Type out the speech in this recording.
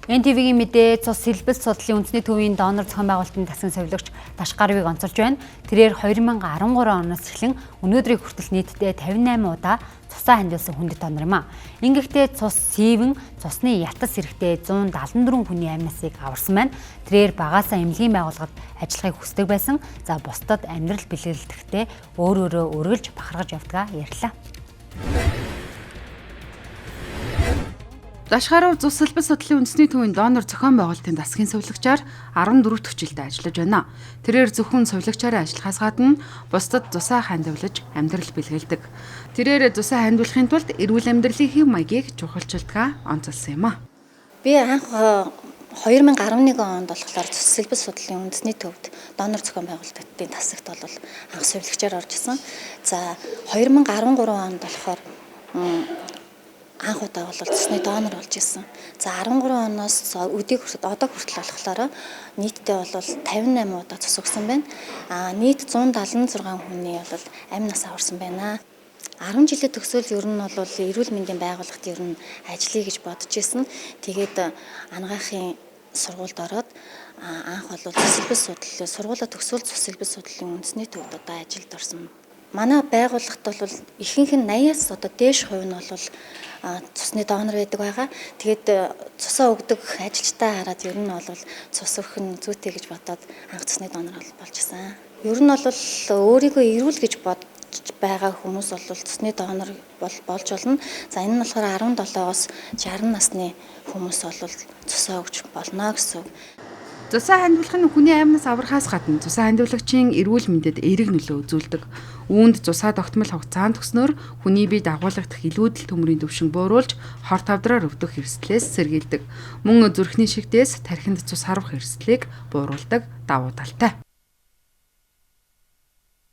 НТВ-ийн мэдээ цус сэлбэл судлалын үндэсний төвийн донор зохион байгуулалтын засгийн совилогч Дашгарвыг онцолж байна. Тэрээр 2013 оноос эхлэн өнөөдрийг хүртэл нийтдээ 58 удаа цусаа хандивсан хүндэт донор юм а. Ингэхдээ цус сийвэн цусны ятас эрэхтэй 174 хүний амь насыг аварсан байна. Тэрээр багаасаа эмнэлгийн байгууллагад ажиллахыг хүсдэг байсан. За бусдад амьдрал бэлгэлдэхдээ өөр өөрөө үргэлж бахархаж явдгаа ярьлаа. Дашгарав цус сэлбэл судлалын үндэсний төвийн донор зохион байгуулалтын засгийн сувилагчаар 14 дахь жилдээ ажиллаж байна. Тэрээр зөвхөн сувилагчаараа ажиллахаас гадна бусдад цусаа хандивлаж амьдрал бэлгэлдэг. Тэрээр цусаа хандивлахын тулд эрүүл амьдралын хэв маягийг чухалчилдгаа онцолсон юм а. Би анх 2011 онд болохоор цус сэлбэл судлалын үндэсний төвд донор зохион байгуулалтын тасагт бол анх сувилагчаар орж исэн. За 2013 онд болохоор анх удаа бол цусны донор болж исэн. За 13 оноос өдийг хүртэл одоо хүртэл болохоор нийтдээ бол 58 удаа цус өгсөн байна. А нийт 176 хүний бол амь нас аварсан байна. 10 жилийн төгсөөл ер нь бол эрүүл мэндийн байгууллагт ер нь ажиллая гэж бодож исэн. Тэгээд анагаахын сургуульд ороод анх бол цус сэлбэл судлалын сургуулаа төгсөөл цус сэлбэл судлалын үндэсний төвд одоо ажилд орсон. Манай байгууллагт бол ихэнх нь 80-аас одоо дээш хувь нь бол цусны донор байдаг байгаа. Тэгээд цусаа өгдөг ажилчдаа хараад ер нь бол цус өгөх нь зүйтэй гэж бодоод анх цусны донор болж исэн. Ер нь бол өөрийгөө эрүүл гэж бодож байгаа хүмүүс бол цусны донор болж болно. За энэ нь болохоор 17-оос 60 насны хүмүүс бол цусаа өгч болно гэсэн үг. Цусаа хандивлах нь хүний амнаас аврахаас гадна цусаа хандивлагчийн эрүүл мэндэд эерэг нөлөө үзүүлдэг. Үүнд цусаа тогтмол хугацаанд өгснөөр хүний бие дагуулгадах илүүдэл төмрийн түвшин бууруулж хор тавдраар өвдөх эрсдлээс сэргийлдэг. Мөн зүрхний шигтээс тархинд цус харвах эрсдлийг бууруулдаг давуу талтай.